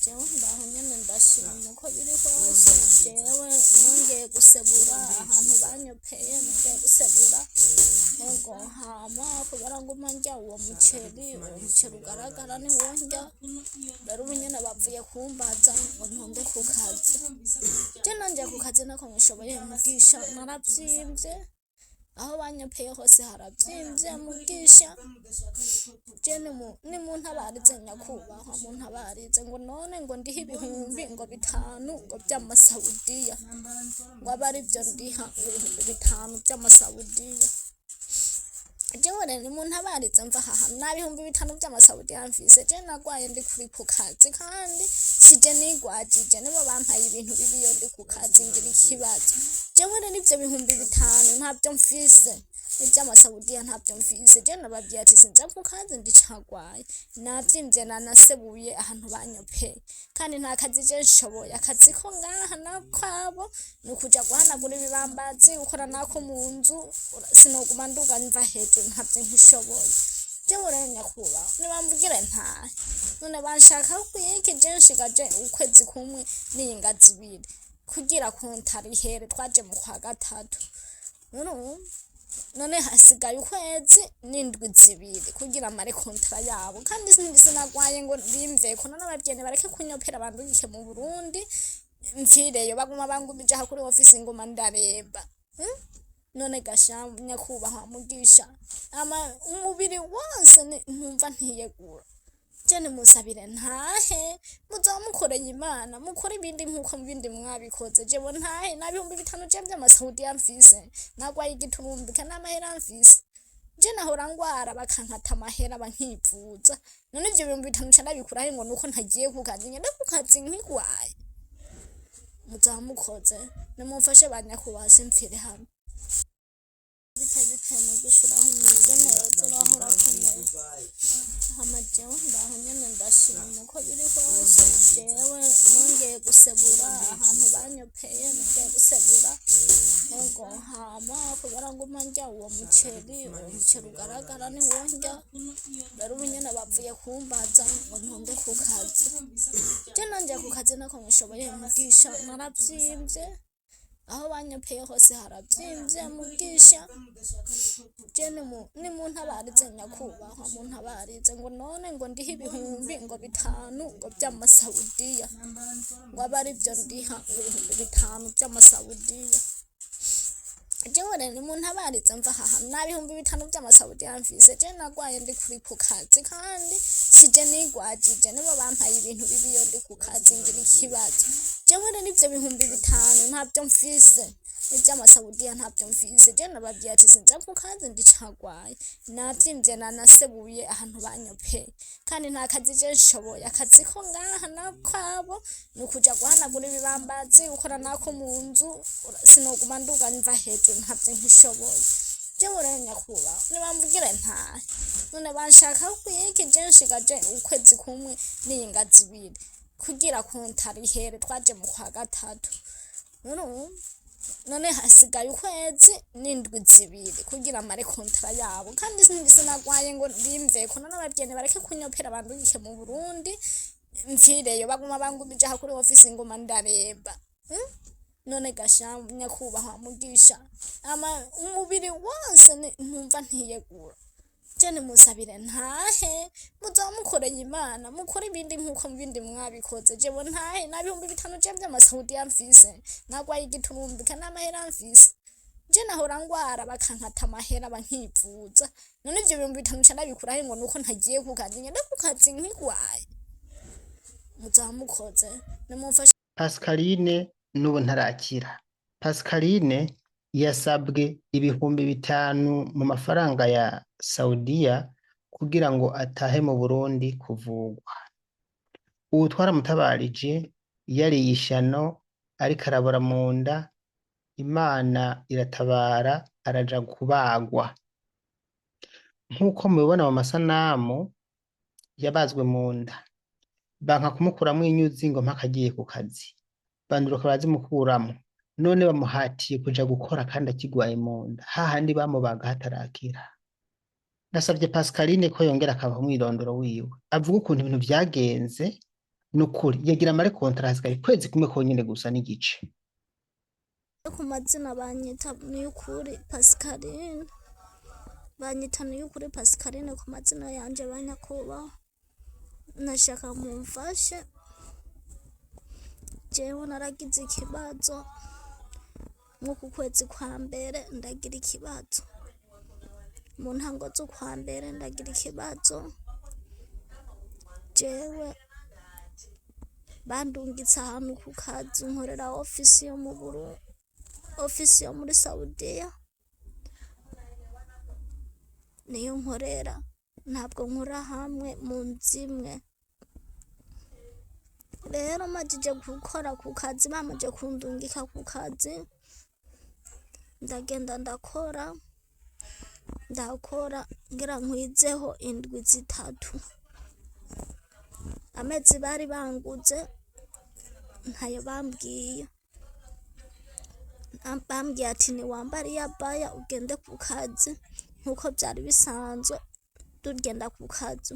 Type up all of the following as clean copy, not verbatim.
Jewe ndaho nyene ndashima uko biri kose. Jewe nongeye gusebura ahantu banyopeye, nongeye gusebura ngo hama kubera nguma ndya uwo muceri, uwo muceri ugaragara niwo ndya. Rero ubu nyene bavuye kumbaza ngo ntonde ku kazi. Je nanje ku kazi nako nshoboye, mugisha naravyimbye, aho banyopeye hose haravyimbye, mugisha. Je nimuntabarize nyakubahwa, muntabarize ngo none ngo ndihe ibihumbi ngo 5 ngo vy'amasawudiya, ngo abe arivyo ndiha, ngo 5000 vy'amasawudiya. Jewe rero nimuntabarize mva aha hantu, nta 5000 vy'amasawudiya mfise. Je nagwaye ndi kuri ku kazi, kandi sije nigwajije, nibo bampaye ibintu bibi. Iyo ndi ku kazi ngira ikibazo. Jewe rero ivyo 5000 ntabyo mfise, ivy'amasawudiya ntabyo mfise. Je nababwiye ati sinza ku kazi, ndicagwaye, navyimbye, nanasebuye ahantu banyopeye, kandi nta kazi je nshoboye. Akazi ko ngaha nakwabo ni ukuja guhanagura ibibambazi, gukora nako mu nzu. Sinoguma nduga mva hejuru, ntabyo nkishoboye. Jewe rero nyakubahwa nibamvugire ntahe. None banshaka kwiki? Je nshigaje ukwezi kumwe n'iyinga 2 kugira kontara ihere. Twaje mu kwa gatatu, urumva? None hasigaye ukwezi n'indwi 2 kugira mare kontara yabo, kandi sinagwaye ngo bimveko. None ababwiye nibareke kunyopera, bandungike mu Burundi mfireyo. Baguma bangumije aha kuri ofisi, nguma ndaremba. None gasha nyakubahwa mugisha, ama umubiri wose ntumva ntiyegura. Je nimusabire ntahe, muzoba mukoreye Imana, mukore ibindi nkuko mu bindi mwabikoze. Jewe ntahe, nta 5000 je vy'amasawudiya mfise. Nagwaye igiturumbika n'amahera mfise. Je nahora ngwara bakankata amahera bankivuza. None ivyo 5000 ca ndabikurahe ngo nuko ntagiye ku kazi? Ngende ku kazi nkigwaye? Muzoba mukoze, nimumfashe ba nyakubahwa, simpfire hano. Bite bite mugisha, uraho umeze neza, uraho urakomeye? Hama jewe ndaho nyene ndashima uko biri kose. Jewe nongeye gusebura ahantu banyopeye, nongeye gusebura ngo hama kubera nguma ndya uwo muceri, uwo muceri ugaragara niwo ndya. Rero ubu nyene bavuye kumbaza ngo ntonde ku kazi. Je nanje ku kazi nako nshoboye, mugisha naravyimbye, aho banyopeye hose haravyimbye, mugisha. Je nimuntabarize nyakubahwa, muntabarize ngo none ngo ndihe ibihumbi ngo 5 ngo vy'amasawudiya, ngo abe arivyo ndiha, ngo 5000 vy'amasawudiya. Jewe rero nimuntabarize mva aha hantu, nta 5000 vy'amasawudiya mfise. Je nagwaye ndi kuri ku kazi, kandi sije nigwajije, nibo bampaye ibintu bibi. Iyo ndi ku kazi ngira ikibazo. Jewe rero ivyo 5000 ntabyo mfise, ivy'amasawudiya ntabyo mfise. Je nababwiye ati sinza ku kazi, ndicagwaye, navyimbye, nanasebuye ahantu banyopeye, kandi nta kazi je nshoboye. Akazi ko ngaha nakwabo ni ukuja guhanagura ibibambazi, gukora nako mu nzu. Sinoguma nduga mva hejuru, ntabyo nkishoboye. Jewe rero nyakubahwa nibamvugire ntahe. None banshaka kwiki? Je nshigaje ukwezi kumwe n'iyinga 2 kugira kontara ihere. Twaje mu kwa gatatu, urumva? None hasigaye ukwezi n'indwi 2 kugira mare kontara yabo, kandi sinagwaye ngo bimveko. None ababwiye nibareke kunyopera, bandungike mu Burundi mfireyo. Baguma bangumije aha kuri ofisi, nguma ndaremba. None gasha nyakubahwa mugisha, ama umubiri wose ntumva ntiyegura. Je nimusabire ntahe, muzoba mukoreye Imana, mukore ibindi nkuko mu bindi mwabikoze. Jewe ntahe, nta 5000 je vy'amasawudiya mfise. Nagwaye igiturumbika n'amahera mfise. Je nahora ngwara bakankata amahera bankivuza. None ivyo 5000 ca ndabikurahe ngo nuko ntagiye ku kazi? Ngende ku kazi nkigwaye? Muzoba mukoze, nimumfashe. Pascaline n'ubu ntarakira. Pascaline yasabwe 5000 mu mafaranga ya Saudiya kugira ngo atahe mu Burundi kuvugwa. Ubu twaramutabarije yariye ishano, ariko arabora mu nda, Imana iratabara araja kubagwa. Nk'uko mubibona mu masanamu, yabazwe mu nda, banka kumukuramwo inyuzi ngo mpaka agiye ku kazi, banduruka barazimukuramwo, none bamuhatiye kuja gukora kandi akigwaye mu nda, hahandi bamubaga hatarakira. Nasavye Pascaline ko yongera akabaha umwirondoro wiwe, avuga ukuntu ibintu vyagenze. Nukuri yagira amare contrat, hasigaye ukwezi kumwe konyene gusa n'igice. Ku mazina banyita Niyukuri Pascaline, banyita Niyukuri Pascaline ku mazina yanje. Banyakubahwa, nashaka mumfashe. Jewe naragize ikibazo mw'uku kwezi kwa mbere, ndagira ikibazo mu ntango z'ukwa mbere, ndagira ikibazo. Jewe bandungitse ahantu ku kazi, nkorera ofisi yo mu Buru, ofisi yo muri Saudiya niyo nkorera, ntabwo nkora hamwe mu nzu imwe. Rero majije gukora ku kazi, bamaze kundungika ku kazi, ndagenda ndakora, ndakora ngira nkwizeho indwi 3. Amezi bari banguze ntayo bambwiye. Bambwiye ati niwambare iyabaya ugende ku kazi nkuko byari bisanzwe tugenda ku kazi.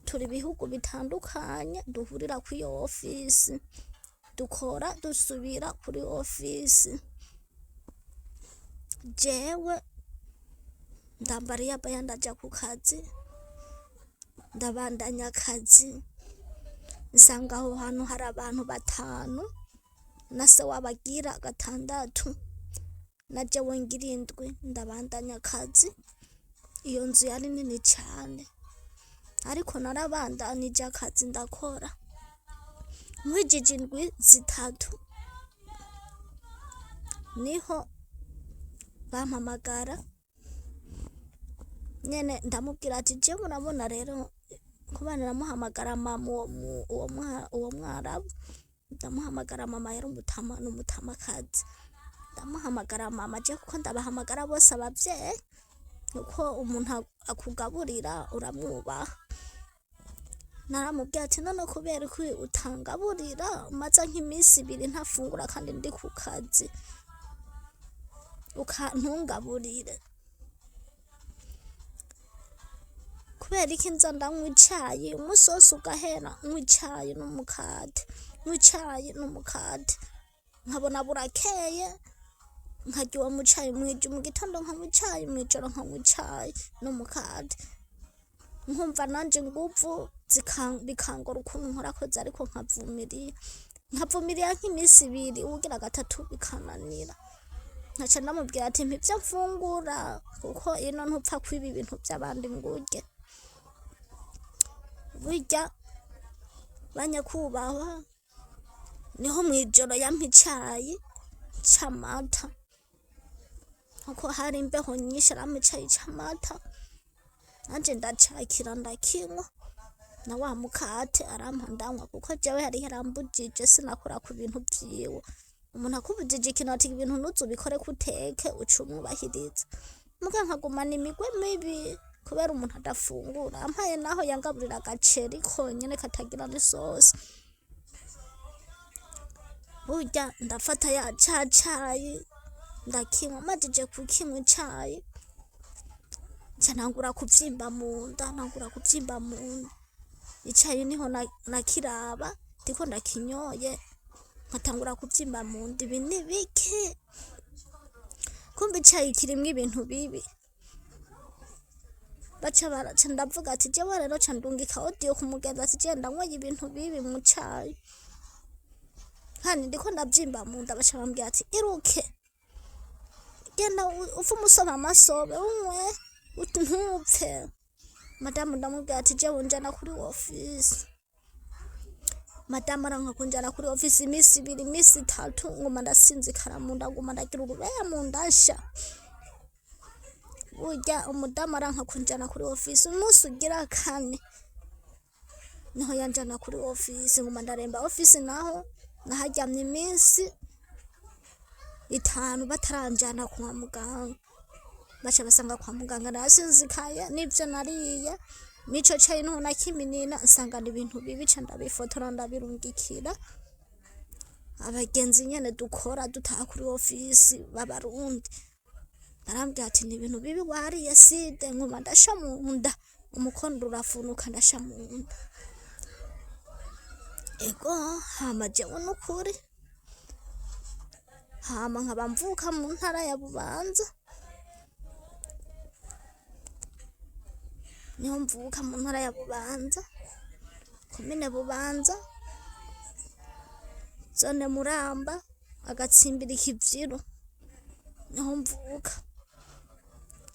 Turi ibihugu bitandukanye duhurira kuri iyo ofisi, dukora dusubira kuri ofisi. Jewe ndambara iyabaya ndaja ku kazi, ndabandanya akazi, nsanga aho hantu hari abantu batanu na se wabagira gatandatu na jewe ngira indwi, ndabandanya akazi. Iyo nzu yari nini cyane, ariko narabandanije akazi ndakora. Nkwijije indwi 3 niho bampamagara nyene, ndamubwira ati jewe urabona rero kuba naramuhamagara mama, uwo mwarabu ndamuhamagara mama, yari umutama n'umutamakazi, ndamuhamagara mama je kuko ndabahamagara bose abavyeyi, kuko umuntu akugaburira uramwubaha. Naramubwiye ati none kubera ko utangaburira, maze nk'iminsi 2 ntafungura kandi ndi ku kazi, ukantungaburire, kubera iki nza ndanywa icayi umunsi wose ugahera, nywa icayi n'umukate, nywa icayi n'umukate, nkabona burakeye nkarya uwo mucayi mu gitondo, nkanywa icayi mw'ijoro, nkanywa icayi n'umukate, nkumva nanje inguvu bikangora ukuntu nkora koze, ariko nkavumiriya, nkavumiriya nk'iminsi 2, uwugira gatatu bikananira. Nkaca ndamubwira ati mpa ivyo mfungura, kuko ino ntupfa kwiba ibintu vy'abandi ngo urye. Burya banyakubahwa, niho mw'ijoro yampa icayi c'amata, kuko hari imbeho nyinshi, arampa icayi c'amata, nanje ndacakira ndakinywa, na wa mukate arampa ndanywa, kuko jewe yari yarambujije, sinakora ku bintu vyiwe. Umuntu akubujije ikintu ati ibintu ntuzubikore uteke, uca umwubahiriza. Muga nkagumana imigwe mibi kubera umuntu adafungura ampaye, naho yangaburira agaceri konyene katagira n'isosi. Burya ndafata ya ca cayi ndakinywa, majije kukinywa icayi nca ntangura kuvyimba munda, ntangura kuvyimba munda. Icayi niho nakiraba ndiko ndakinyoye, nkatangura kuvyimba munda, ibi ni biki? Kumbe icayi kirimwo ibintu bibi. Baca baraca, ndavuga ati jewe rero ca ndungika audio ku mugenzi ati jewe ndanyweye ibintu bibi mu cayi kandi ndiko ndavyimba munda. Baca bambwira ati iruke, genda uve umusoma amasobe unywe ntupfe. Madamu ndamubwira ati jewe njana kuri ofisi. Madamu aranka kunjana kuri ofisi iminsi 2, iminsi 3, nguma ndasinzikara munda, nguma ndagira urubeya munda nsha. Burya umudamu aranka kunjana kuri ofisi, umunsi ugira kane niho yanjana kuri ofisi, nguma ndaremba. Ofisi naho naharyamye iminsi 5 bataranjana kwa muganga. Baca basanga kwa muganga nasinzikaye n'ivyo nariye n'ico cayi niho nakiminina, nsanga ni ibintu bibi. Ca ndabifotora ndabirungikira abagenzi nyene dukora dutaha kuri ofisi b'Abarundi, barambwira ati ni ibintu bibi wariye side, nkuma ndasha mu nda, umukondo urafunuka, ndasha mu nda. Ego hama jewe n'ukuri, hama nkaba mvuka mu ntara ya Bubanza, niho mvuka mu ntara ya Bubanza, komine Bubanza, zone Muramba, agatsimbiri Kivyiru, niho mvuka.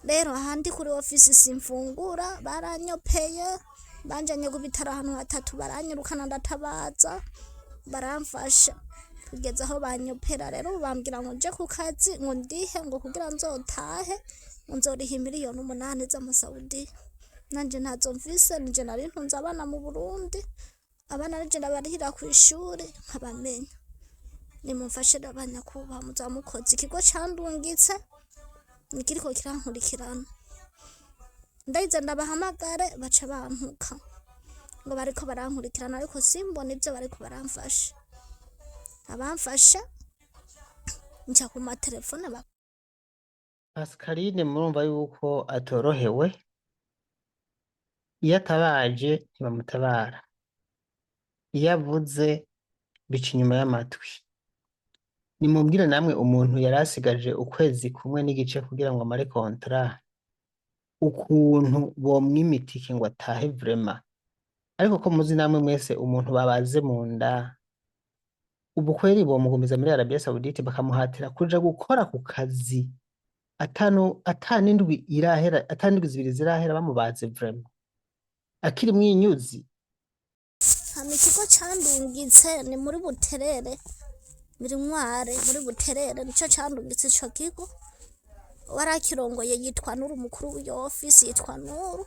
Rero ahandi kuri ofisi simfungura, baranyopeye, banjanye ku bitaro ahantu hatatu, baranyirukana ndatabaza, baramfasha kugeza aho banyopera. Rero ubu bambwira ngo nje ku kazi ngo ndihe ngo kugira nzotahe, ngo nzoriha 8 miliyoni z'amasaudiya. Nanje ntazo mfise, nije nari ntunze abana mu Burundi, abana nije ndabarihira kw'ishuri nkabamenya. Nimumfashe rero banyakubahwa muza mukoze, ikigo candungitse nikiriko kirankurikirana. Ndahize ndabahamagare baca bantuka ngo bariko barankurikirana, ariko simbona ivyo bariko baramfasha. Abamfasha nca ku matelefone. Pascaline murumva yuko atorohewe, iyo atabaje ntibamutabara, iyo avuze bica inyuma y'amatwi. Nimubwire namwe umuntu yari asigaje ukwezi kumwe n'igice kugira ngo amare contrat, ukuntu bomwimitike ngo atahe vraiment. Ariko ko muzi namwe mwese umuntu babaze mu nda, ubu kweri bomugumiza muri Arabia Saoudite bakamuhatira kuja gukora ku kazi atanu atanindwi irahera, atanindwi zibiri zirahera bamubaze vraiment akiri mwinyuzi. Hama ikigo candungitse ni muri Buterere, Mirinware muri Buterere nico candungitse ico kigo. Warakirongoye yitwa Nuru, umukuru w'iyo ofisi yitwa Nuru.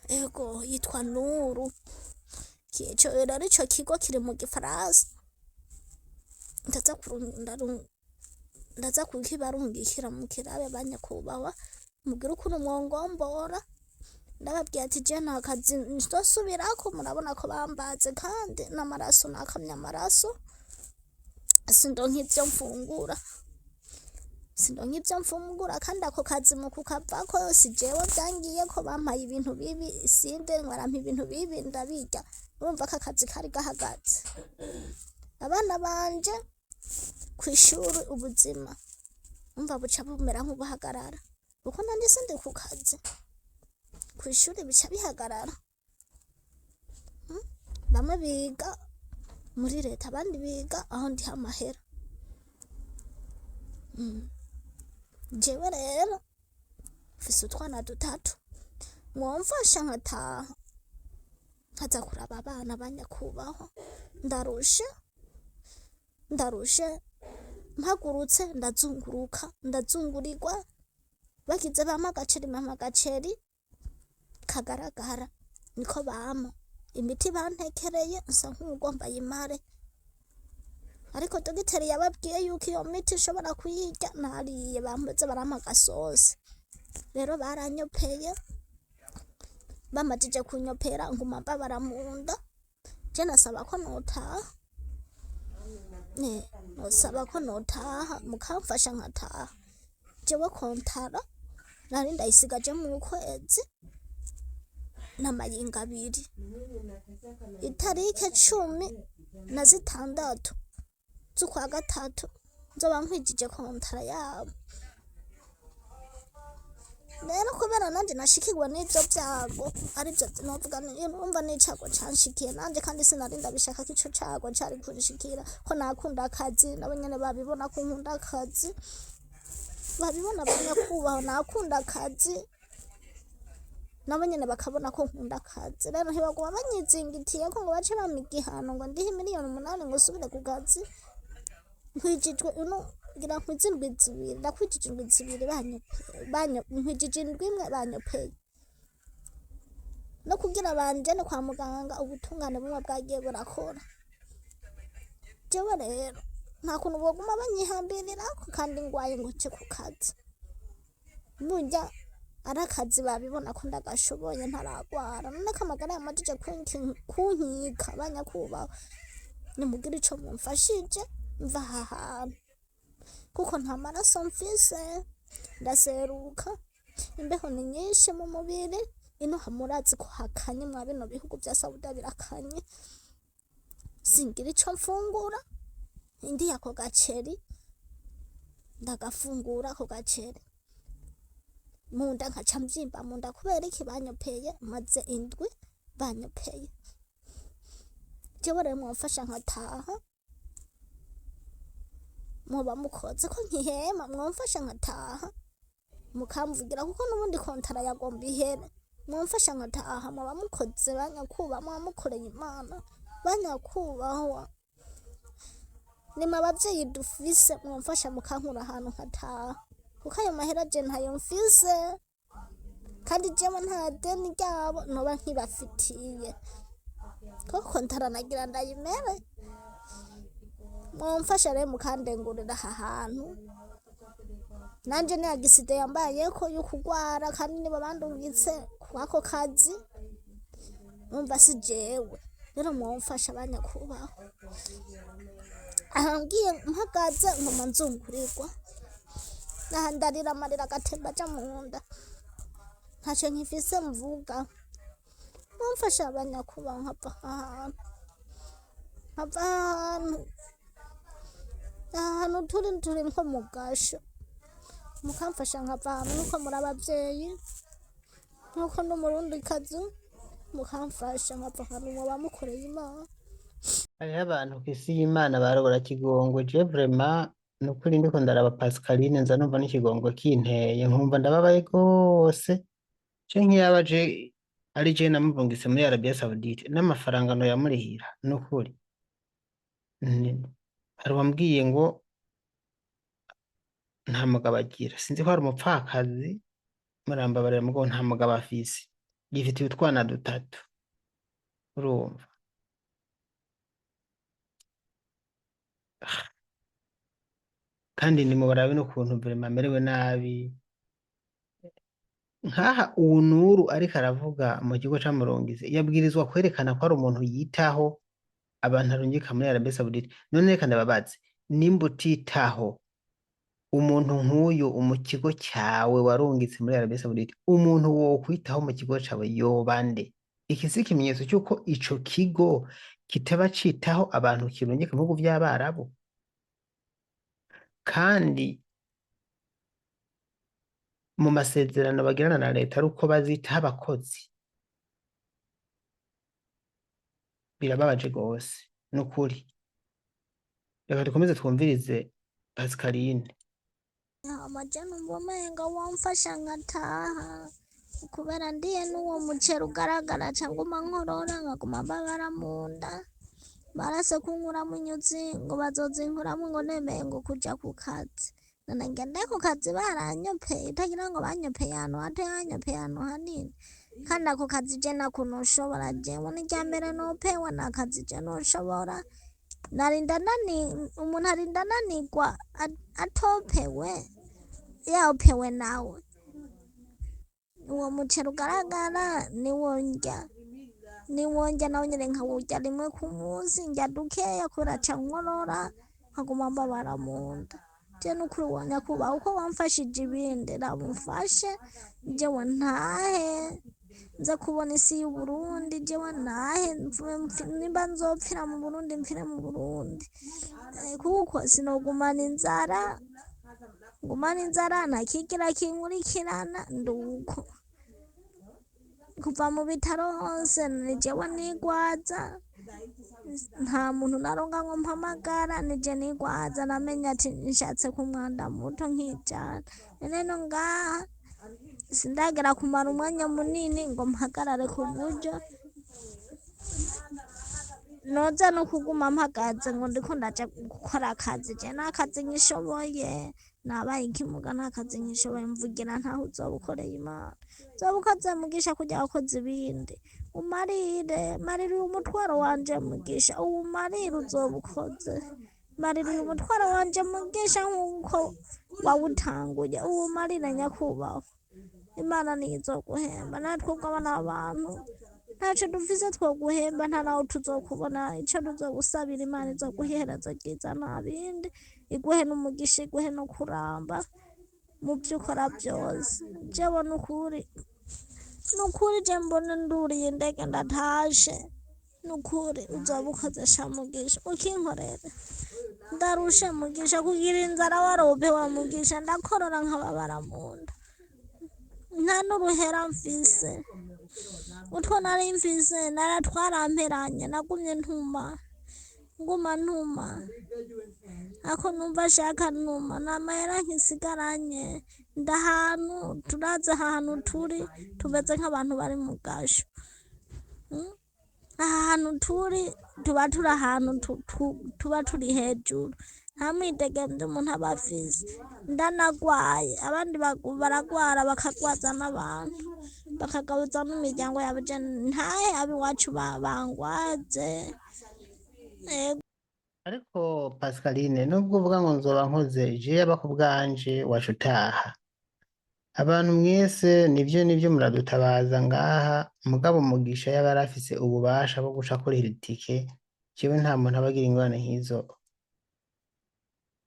Ego yitwa Nuru. Ico rero ico kigo kiri mu gifaransa. Ndaza ndaza kukibarungikira mukirabe banyakubahwa, mugire ukuntu mwongombora. Ndababwiye ati je nta kazi nzosubirako, murabona ko bambaze kandi n'amaraso nakamye amaraso, sindonka ivyo mfungura, sindonka ivyo mfungura kandi ako kazi mu kukavako si jewe vyangiyeko, bampaye ibintu bibi, sinde barampa ibintu bibi ndabirya, urumva ko akazi kari gahagaze. Abana banje kw'ishuri ubuzima umva buca bumera nk'ubuhagarara, kuko nanje sindi ku kazi, kw'ishuri bica bihagarara. Bamwe biga muri leta, abandi biga aho ndiha amahera. Jewe rero mfise utwana dutatu, mwomfasha nkataha nkaza kuraba abana banyakubahwa. Ndarushe, ndarushe, mpagurutse ndazunguruka, ndazungurirwa, bagize bampa agaceri, bampa agaceri kagaragara niko bampa. Imiti bantekereye nsa nk'uwugomba ayimare, ariko dogiteri yababwiye yuko iyo miti nshobora kuyirya nariye, bameze barampa agasosi. Rero baranyopeye, bamajije kunyopera nguma mbabara mu nda. Je nasaba ko notaha, nosaba ko notaha mukamfasha nkataha. Jewe kontara nari ndayisigaje mu kwezi n'amayinga abiri, itarike 16 z'ukwa gatatu nzoba nkwijije kontara yabo. Rero kubera nanje nashikirwa n'ivyo vyago, arivyo novuga urumva n'icago canshikiye nanje, kandi sinari ndabishaka ko ico cago cari kunshikira, ko nakunda akazi, nabo nyene babibona ko nkunda akazi, babibona banyakubahwa nakunda akazi, nabo nyene bakabona ko nkunda akazi. Rero ntibaguma banyizingitiyeko ngo bace bampa igihano ngo ndihe 8 miliyoni ngo nsubire ku kazi. Nkwijijwe uno ngira nkwize indwi zibiri, ndakwijije indwi zibiri banyo nkwijije indwi imwe banyopeye. No kugira banjane kwa muganga ubutungane bumwe bwagiye burakora. Jewe rero nta kuntu boguma banyihambirirako kandi ngwaye ngo nce ku kazi. Burya ari akazi babibona ko ndagashoboye ntaragwara, none ko amagara yamajije kunkika banyakubahwa, nimugire ico mumfashije mva aha hantu, kuko nta maraso mfise, ndaseruka, imbeho ni nyinshi mu mubiri. Ino murazi ko hakanye mwa bino bihugu vya Sawudiya birakanye, singira ico mfungura, ndiye ako gaceri ndagafungura ako gaceri, munda nkaca mvyimba munda kubera iki banyopeye, maze indwi banyopeye. Jewe rero mwomfasha nkataha, muba mukoze ko nkihema, mwomfasha nkataha mukamvugira kuko n'ubundi kontara yagomba ihere, mwomfasha nkataha, muba mukoze banyakubahwa, muba mukoreye Imana banyakubahwa, nimwe abavyeyi dufise, mwomfasha mukankura ahantu nkataha, kuko ayo mahera je ntayo mfise, kandi jewe nta deni ryabo noba nkibafitiye, kuko kontara nagira ndayimere. Mwomfasha rero mukandengurira aha hantu, nanje ni agisida yambayeko yo kugwara, kandi nibo bandungitse kwako kazi, numva si jewe. Rero mwomfasha banyakubahwa, aha ngiye mpagaze nkuma nzungurirwa, aha ndarira amarira agatemba aja munda, ntaco nkifise mvuga. Mwomfasha banyakubahwa nkava aha hantu, nkava aha hantu, aha hantu turi nko mu gasho, mukamfasha nkava ahantu nkuko muri abavyeyi, nkuko ndi umurundikazi, mukamfasha nkava ahantu muba mukoreye Imana. Hariho abantu kw'isi y'Imana barobora kigongwe. Je vraiment nukuri ndiko ndaraba Pascaline nza numva n'ikigongo kinteye, nkumva ndababaye gose. Je nk'iyaba je ari je namuvungitse muri Arabia Saoudite n'amafaranga noyamurihira nukuri. Hari uwambwiye ngo nta mugabo agira, sinzi ko hari umupfakazi, murambabarira mugabo nta mugabo afise, yifitiye utwana dutatu, urumva. Kandi nimubarabe n'ukuntu vraiment amerewe nabi. Nkaha uwu Nuru ariko aravuga mu kigo c'Amurongizi, yabwirizwa kwerekana ko ari umuntu yitaho abantu arungika muri Arabia Saoudite. None reka ndababaze, nimba utitaho umuntu nk'uyu mu kigo cyawe warungitse muri Arabia Saoudite, umuntu wokwitaho mu kigo cawe yoba nde? Iki si ikimenyetso c'uko ico kigo kitaba citaho abantu kirungika mu bihugu vy'Abarabu? Kandi mu masezerano bagirana na leta ari uko bazitaho abakozi. Birababaje gose nukuri. Reka dukomeze twumvirize Pascaline. Hama je numva umenga womfasha nkataha, kubera ndiye n'uwo muceri ugaragara ca nguma nkorora, nkaguma mbabara munda. Barase kunkuramwo inyuzi ngo bazozinkuramwo ngo nemeye ngo kuja ku kazi. None ngende ku kazi baranyopeye, utagira ngo banyopeye ahantu hato, banyopeye ahantu hanini. Kandi ako kazi je nako noshobora, jewe n'irya mbere nopewe nakazi je noshobora. Narinda nani, umuntu arinda ananirwa atopewe, yapewe nawe. Uwo muceri ugaragara niwo ndya, niwo ndya nawo nyene nkawurya rimwe ku munsi, ndya dukeya kubera ca nkorora, nkaguma mbabara munda. Je nukuri wa nyakubahwa uko wamfashije ibindi raba umfashe, jewe ntahe nze kubona isi y'Uburundi, jewe ntahe nimba nzopfira mu Burundi mpfire mu Burundi. Kuko sinogumana inzara, ngumana inzara ntakigira kinkurikirana nduko. Kuva mu bitaro hose ni jewe nigwaza, nta muntu naronka ngo mpamagara, nije nigwaza, namenye ati nshatse ku mwanda muto nkijana. None no ngaha sindagera kumara umwanya munini ngo mpagarare ku buryo noza no kuguma mpagaze ngo ndiko ndaja gukora akazi. Je nta kazi nkishoboye, nabaye ikimuga nta kazi nkishoboye, mvugira ntaho uzoba ukoreye Imana. Uzoba ukoze Mugisha kurya wakoze ibindi, umarire, marira uyu mutwaro wanje Mugisha, uwumarire uzoba ukoze. Marira uyu mutwaro wanje Mugisha nkuko wawutanguye, uwumarire nyakubahwa. Imana niyo izoguhemba, natwe ubwo abana b'abantu ntaco dufise twoguhemba, nta naho tuzokubona ico tuzogusabira. Imana izoguha iherezo ryiza nta bindi, iguhe n'umugisha, iguhe no kuramba mu vyo ukora vyose. Jewe nukuri Nukuri je mbona nduriye indege ndatashe. Nukuri uzoba ukoze sha Mugisha, ukinkorera. Ndarushe Mugisha, kugira inzara waropewa Mugisha, ndakorora nkababara munda. Nta n'uruhera mfise. Utwo nari mfise naratwaramperanye, nagumye ntuma. Nguma ntuma. Ako numva ashaka ntuma, nta mahera nkisigaranye. Ndahantu, turazi ahantu turi, tumeze nk'abantu bari mu gasho. Aha hantu turi, tuba turi ahantu tuba turi hejuru. Nta mwidegemvyo umuntu aba afise. Ndanagwaye, abandi baragwara bakagwaza n'abantu, bakagabuza n'imiryango yabo. Je ntahe ab'iwacu bangwaze. Ego. Ariko Pascaline, nubwo uvuga ngo nzoba nkoze, jewe aba ku bwanje waca utaha. Abantu mwese nivyo muradutabaza ngaha, mugabo Mugisha yaba yarafise ububasha bwo guca akurihira itike, jewe nta muntu aba agira ingorane nk'izo.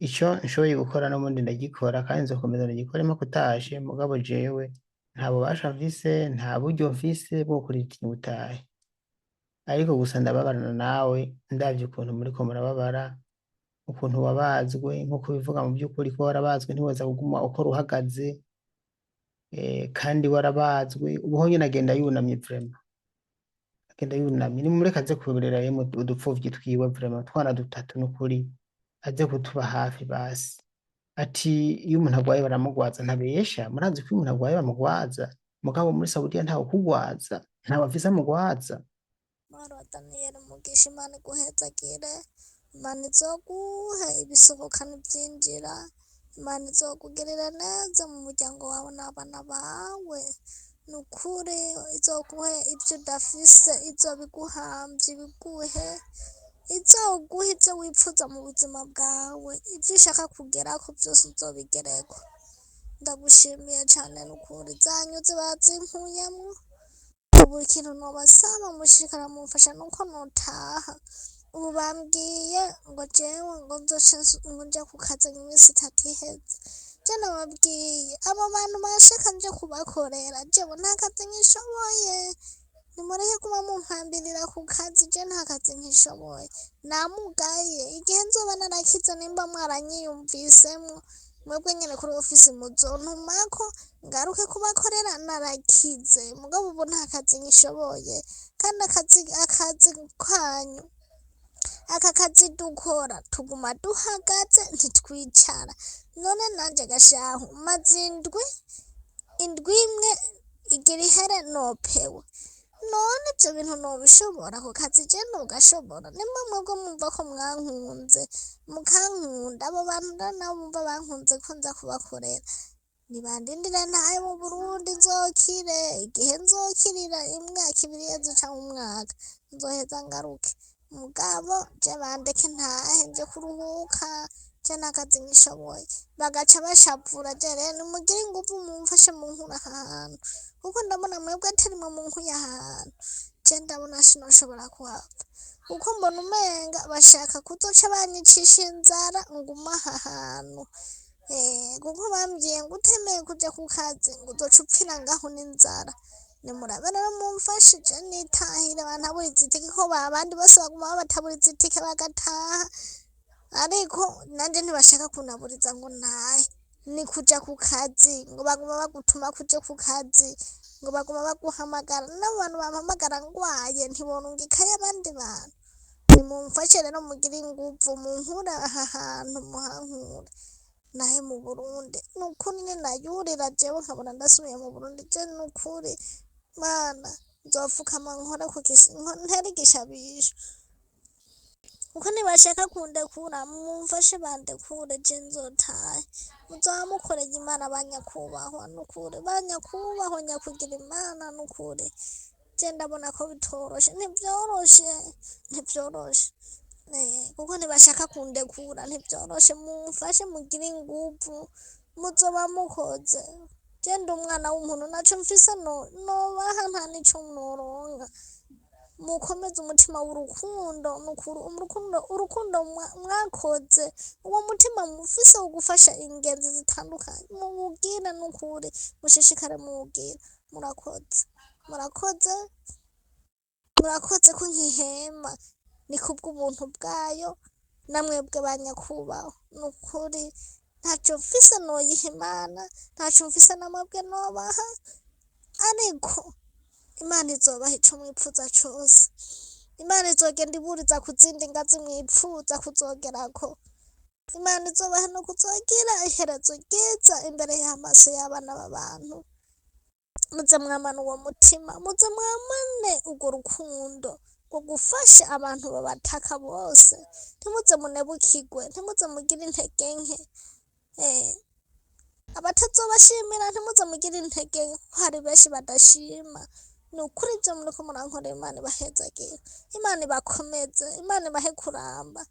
Ico nshoboye gukora n'ubundi ndagikora kandi nzokomeza ndagikore mpaka utashe, mugabo jewe nta bubasha mfise, nta buryo mfise bwo kurihira itike ngo utahe. Ariko gusa ndababarana nawe, ndavye ukuntu muriko murababara, ukuntu wabazwe, nkuko ubivuga mu by'ukuri ko warabazwe ntiwoza kuguma ukora uhagaze, kandi warabazwe, ubu nyene agenda yunamye vraiment. Agenda yunamye, nimumureke aze kurera yemwe udupfuvyi twiwe vraiment, utwana dutatu n'ukuri, aze kutuba hafi basi. Ati iyo umuntu agwaye baramugwaza, ntabesha, murazi ko iyo umuntu agwaye bamugwaza, mugabo muri Saudiya ntawe ukugwaza, ntawe afise amugwaza. Mahoro wa Daniyeli Mugisha, Imana iguhezagire, Imana izoguhe ibisohoka n'ivyinjira, Imana izokugirira neza mu muryango wawe n'abana bawe. Nukuri izoguhe ivyo udafise, izobiguhamvye ibiguhe, izoguhe ivyo wipfuza mu buzima bwawe, ivyo ushaka kugerako vyose uzobigereko. Ndagushimiye cane nukuri, zanyuze bazinkuyemwo. Ubu ikintu nobasaba mushishikara mumfasha nuko notaha. Ubu bambwiye ngo jewe ngo nzoce ngo nje ku kazi ngo iminsi itatu iheze. Je nababwiye abo bantu bashaka nje kubakorera, jewe nta kazi nkishoboye. Nimureke kuba mumpambirira ku kazi, je nta kazi nkishoboye. Namugaye, igihe nzoba narakize nimba mwaranyiyumvisemwo, mwebwe nyene kuri ofisi muzontumako ngaruke kubakorera narakize. Mugabo ubu nta kazi nkishoboye, kandi akazi kanyu, aka kazi dukora tuguma duhagaze ntitwicara. None nanje gashahu maze indwi imwe igira ihere nopewe. None ivyo bintu nobishobora? Ako kazi je nogashobora? Nimba mwebwe mwumva ko mwankunze, mukankunda, abo bantu rero nabo bumva bankunze ko nza kubakorera, nibandindire ntahe mu Burundi nzokire. Igihe nzokirira imyaka ibiri iheze canke umwaka, nzoheza ngaruke. Mugabo je bandeke ntahe nje kuruhuka, je nta kazi nkishoboye. Bagaca bashavura. Je rero nimugire inguvu mumfashe munkure aha hantu, kuko ndabona mwebwe atari mwe munkuye aha hantu. Je ndabona sinoshobora kuhava, kuko mbona umenga bashaka kuzoca banyicisha inzara nguma aha hantu. Kuko bambwiye ngo utemeye kuja ku kazi ngo uzoca upfira ngaho n'inzara. Nimurabe rero mumfashe je nitahire, bantaburize itike, ko abandi bose baguma babataburiza itike bagataha, ariko nanje ntibashaka kuntaburiza ngo ntahe. Ni kuja ku kazi, ngo baguma bagutuma kuja ku kazi, ngo baguma baguhamagara. N'abo bantu bampamagara ngwaye ntiborungikayo abandi bantu. Nimumfashe rero mugire inguvu munkure aha hantu, muhankure nahe mu Burundi. Nukuri ninayurira jewe nkabona ndasubiye mu Burundi, je nukuri Mana nzofukama nkore ntere igishabisho, kuko ntibashaka kundekura. Mumfashe bandekure je nzotahe. Muzoba mukoreye Imana banyakubahwa, nukuri banyakubahwa nyakugira Imana, nukuri je ndabona ko bitoroshe, ntivyoroshe, ntivyoroshe. Kuko ntibashaka kundekura, ntivyoroshe. Mumfashe mugire inguvu, muzoba mukoze. Je ndi umwana w'umuntu, naco mfise nobaha, nta nico noronka. Mukomeze umutima w'urukundo, nukuri urukundo mwakoze, uwo mutima mufise wo gufasha ingenzi zitandukanye muwugire, nukuri mushishikare muwugire. Murakoze. Murakoze, murakoze ko nkihema, ni kubw'ubuntu bwayo namwebwe ba nyakubahwa. Ni ukuri ntacyo mfise noyiha Imana, ntacyo mfise namwebwe nobaha, ariko Imana izobaha ico mwipfuza cose. Imana izogenda iburiza ku zindi ngazi mwipfuza kuzogerako. Imana izobaha no kuzogira iherezo ryiza imbere y'amaso y'abana b'abantu. Muze mwamane uwo mutima, muze mwamane urwo rukundo rwo gufasha abantu babataka bose. Ntimuze munebukirwe, ntimuze mugire intege nke. Abatazobashimira ntimuze mugire intege nke, kuko hari benshi badashima. Ni ukuri ivyo muriko murankorera Imana ibahezagire, Imana ibakomeze, Imana ibahe kuramba,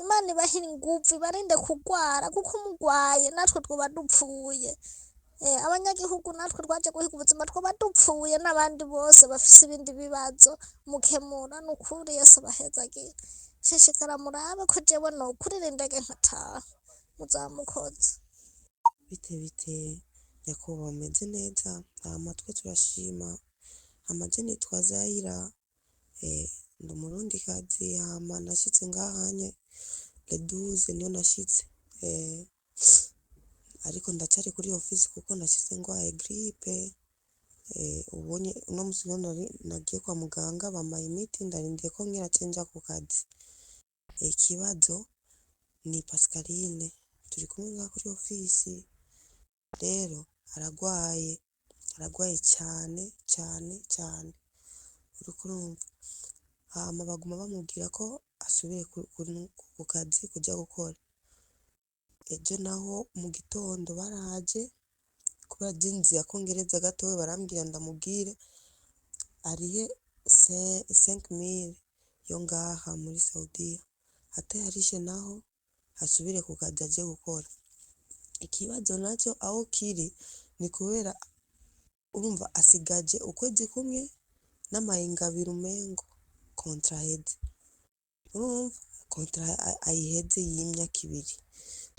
Imana ibahe inguvu, ibarinde kugwara, kuko mugwaye natwe twoba dupfuye. Abanyagihugu natwe twaje guhiga ubuzima twoba dupfuye, n'abandi bose bafise ibindi bibazo mukemura. Ni ukuri Yesu abahezagire. Shishikara murabe ko jewe nokurira indege nkataha. Muzaba mukoze. Bite bite nyakubahwa, mumeze neza? Hama twe turashima. Hama je nitwa Zayira, ndi umurundikazi. Hama nashitse ngahanye le 12 niyo nashitse, ariko ndacari kuri ofisi kuko nashitse ngwaye grippe. Ubonye uno musi niho nari nagiye kwa muganga bampaye imiti, ndarindiye ko nkira ce nja ku kazi. Ikibazo ni Pascaline turi kumwe ngaha kuri ofisi, rero aragwaye, aragwaye cane cane cane, uriko urumva. Hama baguma bamubwira ko asubire ku kazi kuja gukora. Ejo naho mu gitondo baraje, kubera je nzi akongereza gatoya, barambwira ndamubwire arihe 5000 yo ngaha muri Saudiya, atayarishe naho asubire ku kazi aje gukora. Ikibazo naco aho kiri ni kubera urumva asigaje ukwezi kumwe n'amahinga abiri umengo kontra aheze, urumva kontra ayiheze y'imyaka ibiri.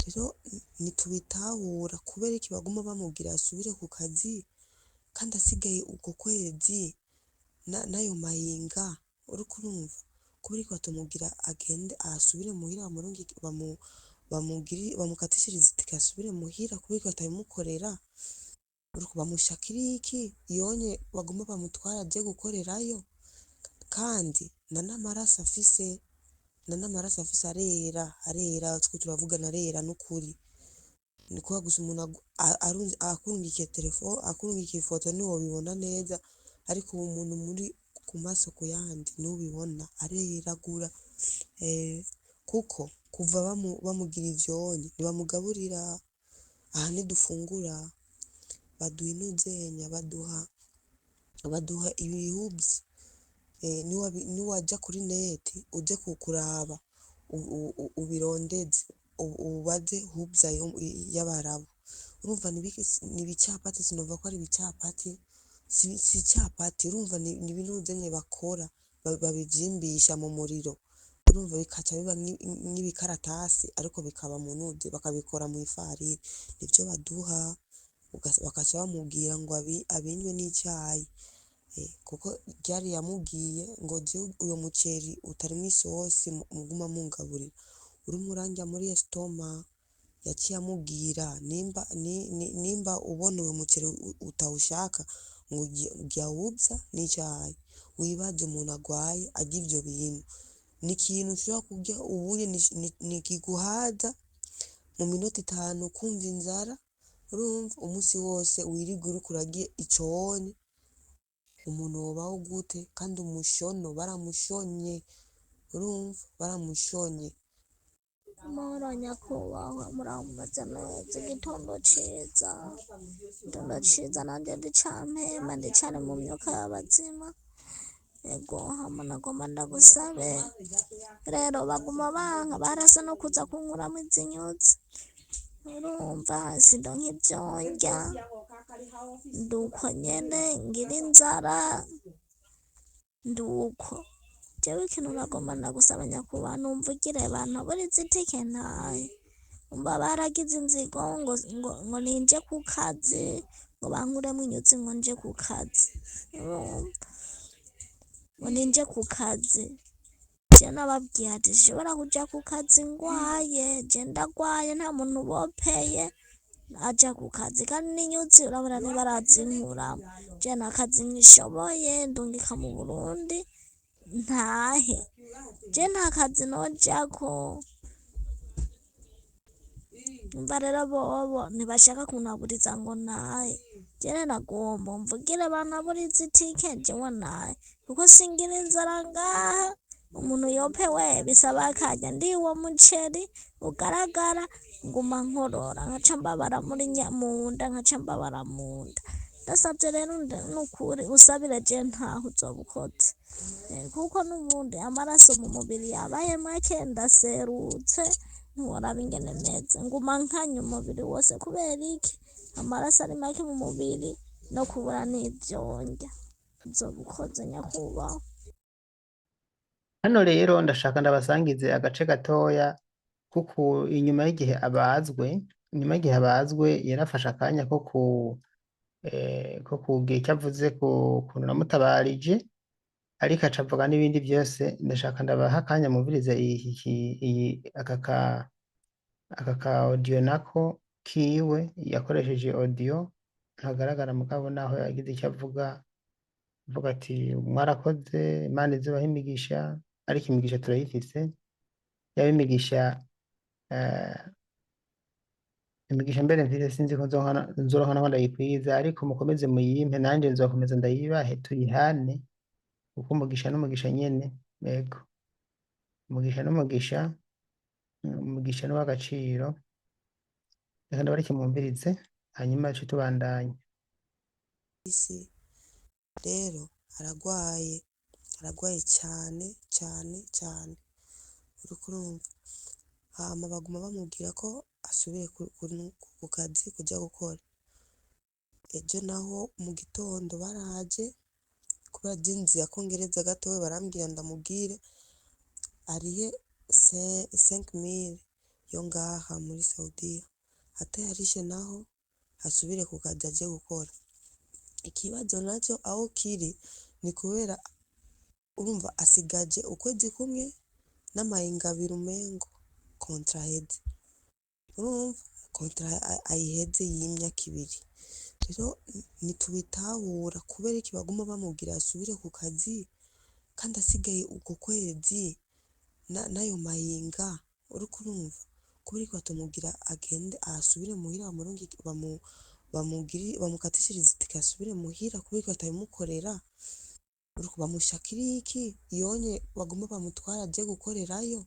Rero ntitubitahura kubera iki baguma bamubwira asubire ku kazi kandi asigaye uko kwezi n'ayo mahinga, uriko urumva. Kubera iki batomubwira agende asubire muhira, bamukatishirize itike asubire muhira? Kubera iki batabimukorera? Uriko bamushakira iki yonye baguma bamutwara aje gukorerayo, kandi nta n'amaraso afise, nta n'amaraso afise, arera arera, turiko turavugana arera n'ukuri. Ni kubera gusa umuntu akurungikiye telefone, akurungikiye ifoto ntiwobibona neza, ariko ubu umuntu muri ku maso ku yandi niwe ubibona areragura. Kuko kuva bamugira ivyonye ntibamugaburira, aha ntidufungura, baduha inuzenya, baduha ibihuvyi. Niwaja kuri neti uje kuraba ubirondeze ubaze hubza y'abarabu, urumva ni ibicapati, sinumva ko ari ibicapati, si icapati, urumva ni ibintuzenye bakora babivyimbisha mu muriro, urumva bikaca biba nk'ibikaratasi, ariko bikaba mu ntuze bakabikora mw'ifarini, nivyo baduha, bakaca bamubwira ngo abinywe n'icayi, kuko ryari yamubwiye ngo jewe uyo muceri utarimwo isosi muguma mungaburira urimo urandya muri estomac. Yaciye amubwira nimba ubona uyo muceri utawushaka ngo rya wubza n'icayi. Wibaze umuntu agwaye arya ivyo bintu, ni ikintu ushobora kurya ubunye nikiguhaza mu minota itanu ukumva inzara, urumva umunsi wose wirigwa uriko urarya iconye, umuntu wobaho gute? Kandi umushono baramushonye, urumva baramushonye. Amahoro nyakubahwa, muraho mumeze neza? Igitondo ciza, igitondo ciza, nanje ndicampema, ndicari mu myuka y'abazima. Ego, hama nagomba ndagusabe rero, baguma banka barasa no kuza kunkuramwo izi nyuzi, urumva sindonka ivyo ndya, nduko nyene ngira inzara, nduko. Jewe ikintu nagomba ndagusaba nyakubahwa, numvugire bantobore itike ntahe. Umva baragize inzigo ngo ninje ku kazi, ngo Ngo bankuremwo inyuzi ngo nje ku kazi, urumva, ngo ninje ku kazi. Je nababwiye ati sinshobora kuja ku kazi ngwaye, je ndagwaye, nta muntu bopeye aja ku kazi, kandi n'inyuzi urabona ntibarazinkuramwo. Je nta kazi nkishoboye, ndungika mu Burundi ntahe, je nta kazi nojako. Umva rero bobo ntibashaka kuntaburiza ngo ntahe, je nagomba mvugire bantaburize itike jewe ntahe, kuko singira inzara ngaha. Umuntu yopewe bisaba akarya, ndiye uwo muceri ugaragara nguma nkorora, nkaca mbabara muri munda, nkaca mbabara munda. Ndasavye rero nukuri usabire je ntahe uzoba ukoze. Kuko n'ubundi amaraso mu mubiri yabaye make, ndaserutse ntiworaba ingene meze, nguma nkanya umubiri wose kubera iki? Amaraso ari make mu mubiri no kubura n'ivyo ndya. Uzoba ukoze nyakubahwa. Hano rero ndashaka ndabasangize agace gatoya kuko inyuma y'igihe abazwe yarafashe akanya ko kugira icyo avuze ku kuntu namutabarije, ariko aca avuga n'ibindi byose. Ndashaka ndabaha akanya mumvirize iyi aka ka audio nako kiwe yakoresheje audio ntagaragara, mugabo naho yagize icyo avuga, avuga ati mwarakoze, Imana izubahe imigisha, ariko imigisha turayifise, yaba imigisha imigisha mbere mfise sinzi ko nzoronka naho ndayikwiza, ariko mukomeze muyimpe nanje nzokomeza ndayibahe tuyihane, kuko umugisha n'umugisha nyene. Yego, umugisha n'umugisha, umugisha n'uw'agaciro. Reka ndabareke mwumvirize hanyuma duce tubandanya. Isi rero aragwaye, aragwaye cyane cyane cyane, uriko urumva. Hama baguma bamubwira ko asubire ku kazi kuja gukora. Ejo naho mu gitondo baraje, kubera je nzi akongereza gatoya, barambwira ndamubwire arihe 5000 yo ngaha muri Saudiya, atayarishe naho asubire ku kazi aje gukora. Ikibazo naco aho kiri ni kubera urumva asigaje ukwezi kumwe n'amahinga abiri umengo contrat aheze, urumva contrat ayiheze y'imyaka ibiri. Rero ntitubitahura kubera iki baguma bamubwira asubire ku kazi kandi asigaye uko kwezi n'ayo mahinga, uriko urumva. Kubera iki batomubwira agende asubire muhira, bamukatishirize itike asubire muhira, kubera iki batabimukorera? Uriko bamushakira iki yonye baguma bamutwara aje gukorerayo,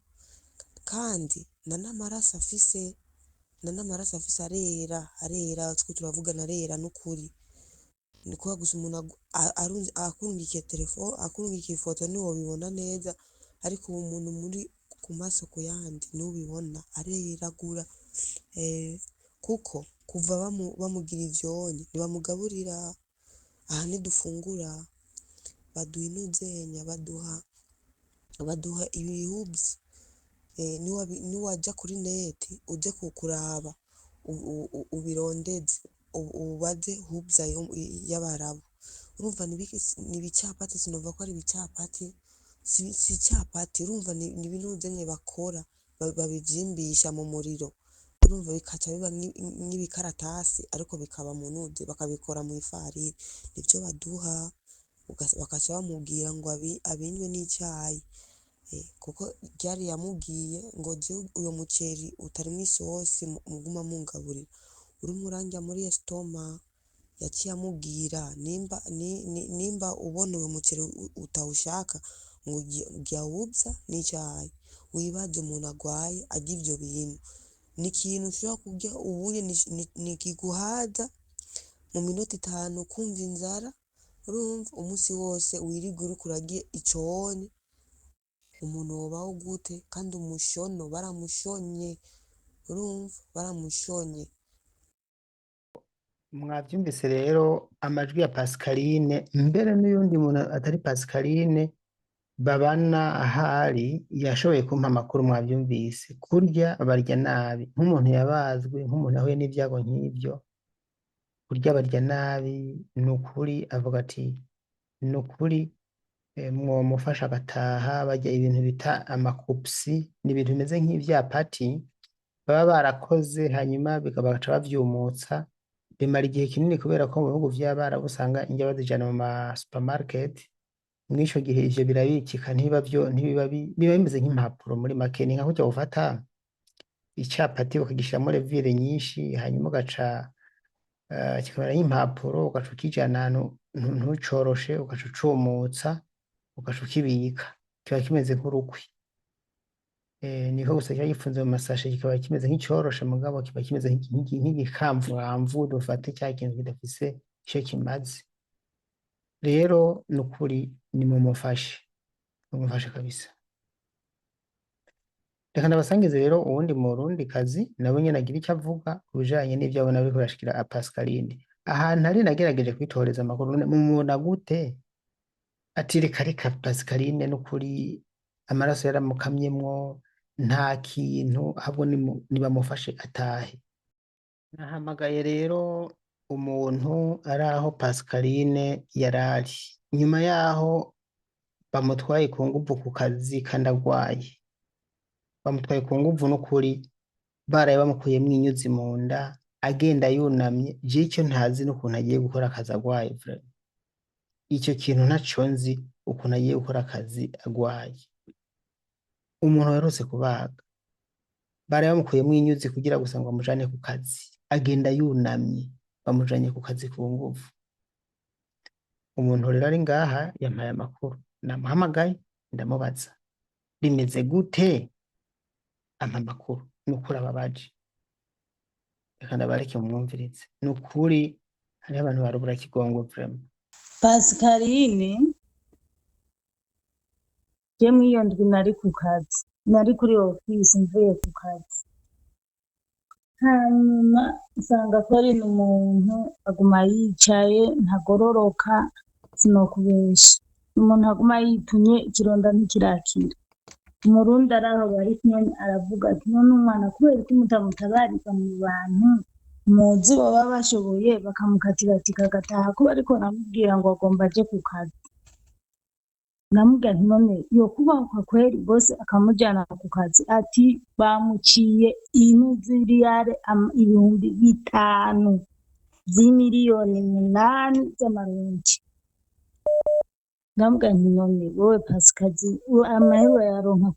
kandi nta n'amaraso afise, nta n'amaraso afise, arera arera, turiko turavugana arera n'ukuri. Ni kubera gusa umuntu akurungikiye telefone, akurungikiye ifoto ntiwobibona neza, ariko ubu umuntu muri ku maso ku yandi ntubibona, areragura. Kuko kuva bamugira ivyonye ntibamugaburira, aha ntidufungura, baduha inuzenya, baduha ibihuvyi. Niwaja kuri neti uje kuraba ubirondeze, ubaze hubza y'abarabu, urumva ni ibicapati, sinumva ko ari ibicapati, si icapati, urumva ni ibintuzenye bakora babivyimbisha mu muriro, urumva bikaca biba nk'ibikaratasi, ariko bikaba mu nuzi bakabikora mu ifarini, nivyo baduha, bakaca bamubwira ngo abinywe n'icayi. Kuko ryari yamubwiye ngo jewe uyo muceri utarimwo isosi muguma mungaburira urimo urandya muri estomac. Yaciye amubwira nimba ubona uyo muceri utawushaka ngo jya wubza n'icayi. Wibaze umuntu agwaye arya ivyo bintu, ni ikintu ushobora kurya ubunye nikiguhaza mu minota itanu kumva inzara, urumva umunsi wose wirigwa uriko urarya iconye, umuntu wobaho gute? Kandi umushono baramushonye, urumva baramushonye. Mwavyumvise rero amajwi ya Pascaline, mbere n'uyundi muntu atari Pascaline babana ahari yashoboye kumpa amakuru. Mwavyumvise, kurya barya nabi nk'umuntu yabazwe, nk'umuntu yahuye n'ivyago nk'ivyo. Kurya barya nabi, ni ukuri avuga ati ni ukuri mwomufasha agataha. Barya ibintu bita amakupsi, ni ibintu bimeze nk'ivyapati baba barakoze, hanyuma bagaca bavyumutsa, bimara igihe kinini kubera ko mu bihugu vy'Abarabu usanga indya bazijana mu ma supermarket. Mw'ico gihe ivyo birabikika, ntibiba vyo ntibiba biba bimeze nk'impapuro. Muri make ni nka kurya ufata icapati ukagishiramwo levure nyinshi, hanyuma ugaca kikamera nk'impapuro, ugaca ukijana ahantu ntucoroshe, ugaca ucumutsa, ugaca ukibika, kiba kimeze nk'urukwi. Niko gusa kiba gifunze mu masashe, kikaba kimeze nk'icoroshe, mugabo kiba kimeze nk'igikamvuramvu, dufate cya kintu kidafise ico kimaze. Rero nukuri nimumufashe, mumufashe kabisa. Reka ndabasangize rero uwundi murundi kazi nawe nyene agira icyo avuga ku bijanye n'ivyo abona biriko birashikira Pascaline. Ahantu ari nagerageje kwitoreza amakuru, none mumubona gute? Ati reka reka, Pascaline n'ukuri amaraso yaramukamyemwo, nta kintu, ahubwo nibamufashe atahe. Nahamagaye rero umuntu ari aho Pascaline yarari nyuma yaho bamutwaye ku nguvu ku kazi kandi agwaye. Bamutwaye ku nguvu n'ukuri, baraye bamukuyemwo inyuzi mu nda, agenda yunamye. Jewe icyo ntazi n'ukuntu agiye gukora akazi agwaye, vraiment. Ico kintu ntaco nzi, ukuntu agiye gukora akazi agwaye. Umuntu aherutse kubaga, baraye bamukuyemwo inyuzi kugira gusa ngo bamujane ku kazi, agenda yunamye, bamujanye ku kazi ku nguvu. Umuntu rero ari ngaha yampaye amakuru, namuhamagaye ndamubaza bimeze gute, ampa amakuru, nukuri ababaje. Reka ndabareke mumwumvirize. Nukuri hariho abantu barubura kigongwe vraiment. Pascaline, je mw'iyo ndwi nari ku kazi, nari kuri ofisi mvuye ku kazi, hanyuma nsanga ko ari umuntu aguma yicaye, ntagororoka, sinokubesha, umuntu aguma yitumye, ikironda ntikirakira. Umurundi araho bari kumwe aravuga ati none umwana kubera iki mutamutabariza mu bantu muzi baba bashoboye, bakamukatira tike agataha, kuba ariko aramubwira ngo agomba aje ku kazi. Namubwira nti none yokubahuka kweri bose akamujana ku kazi? Ati bamuciye inuziriyare 5000 z'imiliyoni 8 z'amarundi. Ndamubwira nti none wowe Pasikazi amahera yaronka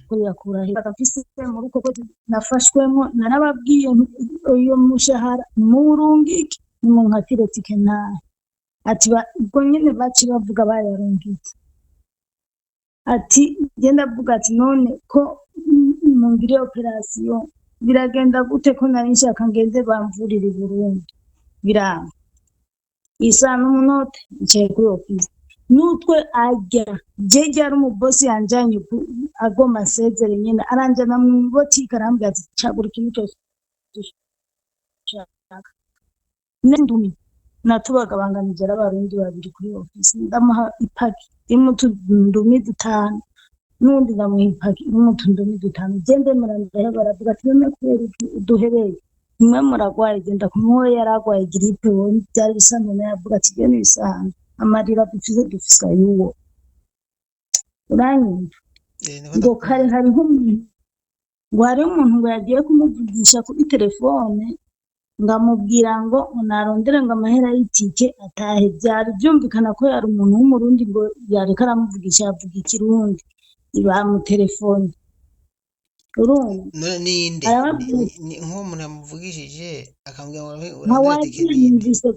kuyakura he? Mfise muri uko kwezi nafashwemwo, narababwiye nti uyo mushahara nimuwurungike, nimunkatire tike ntahe. Ati ubwo nyene baciye bavuga bayarungitse. Ati je ndavuga ati none ko mungiriye operasiyo biragenda gute, ko nari nshaka ngende bamvurire i Burundi? Biranga. Isaha n'umunota nicaye kuri ofisi n'utwe arya je ryari umubosi yanjanye agomba nsezere nyene, aranjana mu botike, arambwira ati cagura ikintu cyose ushaka. N'indumi natubagabanganije ari abarundi babiri kuri ofisi, ndamuha ipaki irimwo utundumi dutanu, n'uwundi ndamuha ipaki irimwo utundumi dutanu. Je ndemera ndaheba. Baravuga ati none kubera iki uduhereye, mwe muragwaye? Genda kumuwe yari agwaye grippe, wowe byari bisanzwe. Nawe avuga ati je n'ibisanzwe, amarira dufise dufise ay'uwo. Uranyumva? Niko Ngo kare ndakumva. Hariho umuntu ngo hariho umuntu ngo yagiye kumuvugisha kuri telefone, ngo amubwira ngo narondere ngo amahera y'itike atahe. Byari byumvikana ko yari umuntu w'umurundi, ngo yariko aramuvugisha yavuga ikirundi, bamutelefone, urumva? None ninde? Arababwira Nk'uwo muntu yamuvugishije akamubwira ngo urondere ntawazi itike ninde? Yumvise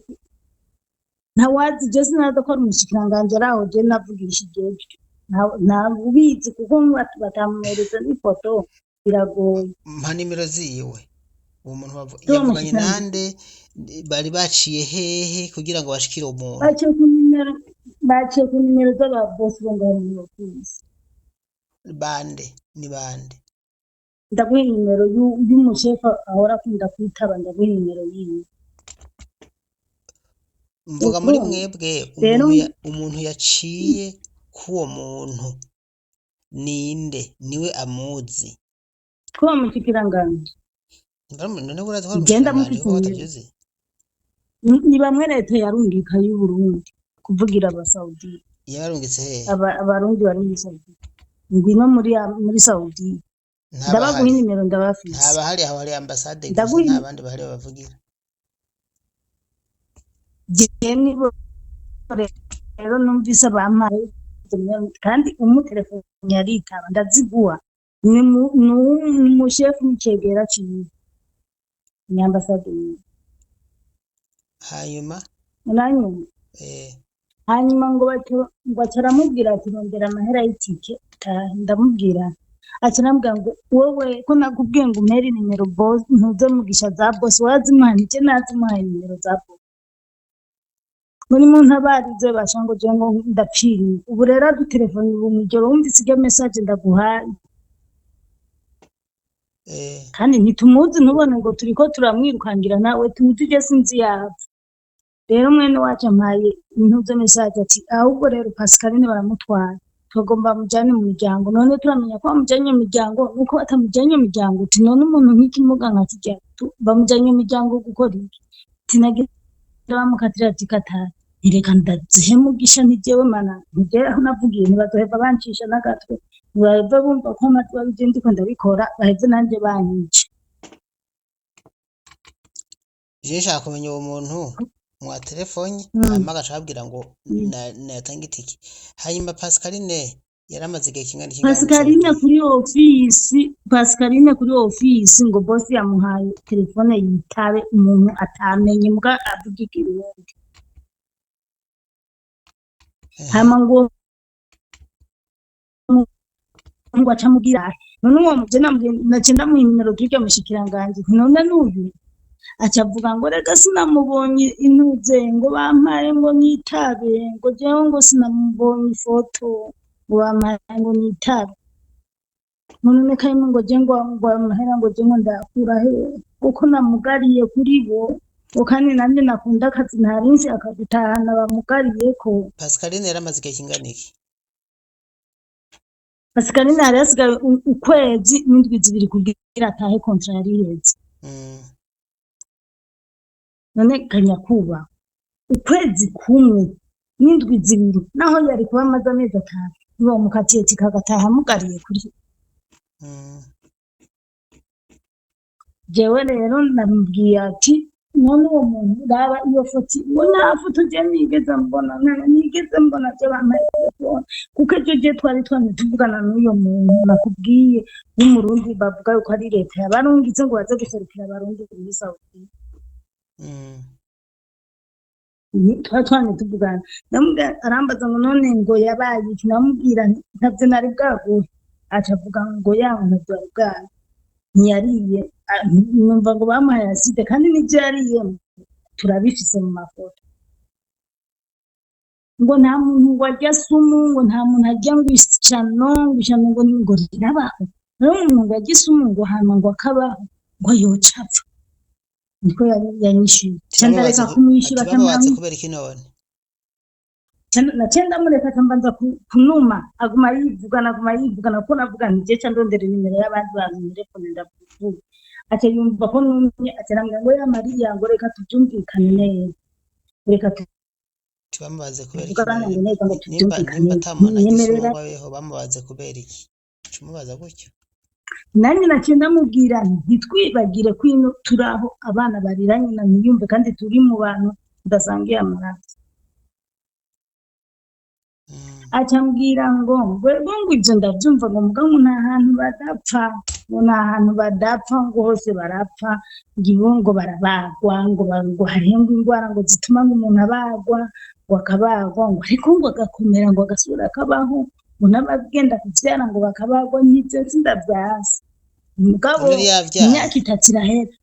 ntawazi, je sinazi ko ari umushikiranganji ari aho je navugishije ejo, ntawubizi kuko batamuhereza n'ifoto, biragoye. Mpa nimero ziwe. Uwo muntu Z'uwo yavuganye mushikiranganji nande, bari baciye hehe kugira ngo bashikire uwo muntu? Baciye ku nimero z'ababosi bo ngaho muri ofisi. Bande ni bande? Ndaguha nimero y'umushefu ahora akunda kwitaba, ndaguha nimero yiwe. Mvuga muri Urumva mwebwe rero umuntu yaciye k'uwo muntu ninde, niwe amuzi. Kuba mushikiranganji. None urazi ko ari Genda umushikiranganji mufite ko nimero. batavyuzi? Ni bamwe leta yarungika y'Uburundi kuvugira abasaudiya. Yabarungitse hehe? Abarundi bari muri Saudiya, ngwino muri Saudiya ndabaguha Ntabahari. inimero, ndabafise. Ntabahari, aho hari ambasade gusa. Ndaguha Nta bandi bahari babavugira. Je nibo rero numvise bampaye, kandi umutelefoni aritaba, ndaziguha. Ni umushefu w'icegera ciwe, ni ambasaderi. Hanyuma? Uranyumva? Eh. Hanyuma ngo ngo aca aramubwira ati rondera amahera y'itike taha. Ndamubwira, aca arambwira ngo wowe ko nakubwiye ngo umpere nimero boss, ntuze mugisha za boss wazimuhaye, nje nazimuhaye nimero za boss, ngo nimuntabarize basha, ngo je ngo ndapfiriye. Ubu rero adutelefone ubu mw'ijoro, wumvise iryo message ndaguhaye. Kandi ntitumuzi, ntubone ngo turiko turamwirukangira nawe tuje sinzi yava. Rero mwene wacu ampaye intuze message ati ahubwo rero Pascaline baramutwara, tugomba bamujane mu miryango. None turamenya ko bamujanye mu miryango nuko batamujanye mu miryango? Uti none umuntu nk'ikimuga nka kirya bamujanye mu miryango gukora iki? Tinagira bamukatira ati katari ntireka ndazihemugisha ntijewe mana ntijewe aho navugiye ntibazoheva bancisha n'agatwe, ntibaheva bumva ko amatwi abije ndiko ndabikora, baheze nanje banyica. Je nshaka kumenya uwo muntu mwa telefone, hama agaca ababwira ngo natanga itike. Hanyuma Pascaline yaramaze igihe kingana iki ngaho muri Pascaline Saudiya? kuri ofisi, Pascaline kuri ofisi, ngo boss yamuhaye telefone yitabe umuntu atamenye muga avuga ikirundi. Hama ngo aca amubwira, none uwo muje naciye ndamuha inimero z'urya mushikiranganji, nti none n'uyu? Aca avuga ngo rega sinamubonye intuze, ngo bampaye ngo nitabe, ngo jewe ngo sinamubonye ifoto, ngo bampaye ngo nitabe. None kayimwe ngo je ngo amahera ngo je ngo ndakura he, kuko namugariye kuri bo, ngo kandi nanje nakunda akazi ntari nshaka gutahana bamugariyeko. Pascaline yaramaze igihe kingana iki? Pascaline yari yasigaye ukwezi n'indwi 2 kugira atahe, kontra yari iheze. None kanyakuba ukwezi kumwe n'indwi 2, naho yari kuba amaze amezi 5, ntibamukatiye kikagataha amugariye kuri. Jewe rero ndamubwiye ati none uwo muntu raba iyo foto, ngo nta foto je nigeze mbona, nigeze mbona je bampaye telefone, kuko ejo je twari twamye tuvugana n'uyo muntu nakubwiye w'Umurundi, bavuga yuko ari leta yabarungitse ngo baze guserukira Abarundi muri Saudiya. Twari twamye tuvugana, ndamubwira, arambaza ngo none ngo yabaye iki? Ndamubwira nti ntavyo nari bwaguhe. Aca avuga ngo yaho ntavyo yari bwahe, ntiyariye. Numva ngo bamuhaye acide, kandi n'ivyo yariye turabifise mu mafoto. Ngo nta muntu ngo arya sumu, ngo nta muntu arya ngo ishyano, ngo ishyano ngo rirabaho. Rero umuntu ngo arya isumu ngo hama ngo akabaho, ngo yoca apfa, niko yanyishuye. Ca Tibamubatse ndareka kumwishyura. Ati bamubatse kubera iki none? Naciye ndamureka, aca mbanza kunuma, aguma yivugana, aguma yivugana, kuko navuga nti je ca ndondera inimero y'abandi bantu nterefone ndavuga. Aca yumva ko numye, aca arambwira ngo ya Mariya, ngo reka tuvyumvikane neza, reka Tibamubaze kubera iki tuvugane none? ngo neza, ngo Nimba tuvyumvikane nimba ata muntu arya isumu nyemerera. ngo abeho, bamubaze kubera iki? Uca umubaza gutyo. Nanjye naciye ndamubwira nti ntitwibagire ko ino turi aho abana barira nyina ntiyumve, kandi turi mu bantu tudasangiye amaraso. Aca ambwira ngo ngo ivyo ndavyumva, ngo muga ngo nta hantu badapfa, ngo nta hantu badapfa, ngo hose barapfa, ngo ibo ngo barabagwa, ngo hariho ngo ingwara ngo zituma ngo umuntu abagwa, ngo akabagwa, ngo ariko ngo agakomera, ngo agasubira akabaho, ngo n'abagenda kuvyara ngo bakabagwa. N'ivyo sindavyanse mugabo None yari yavyaye? Imyaka 3 irahera.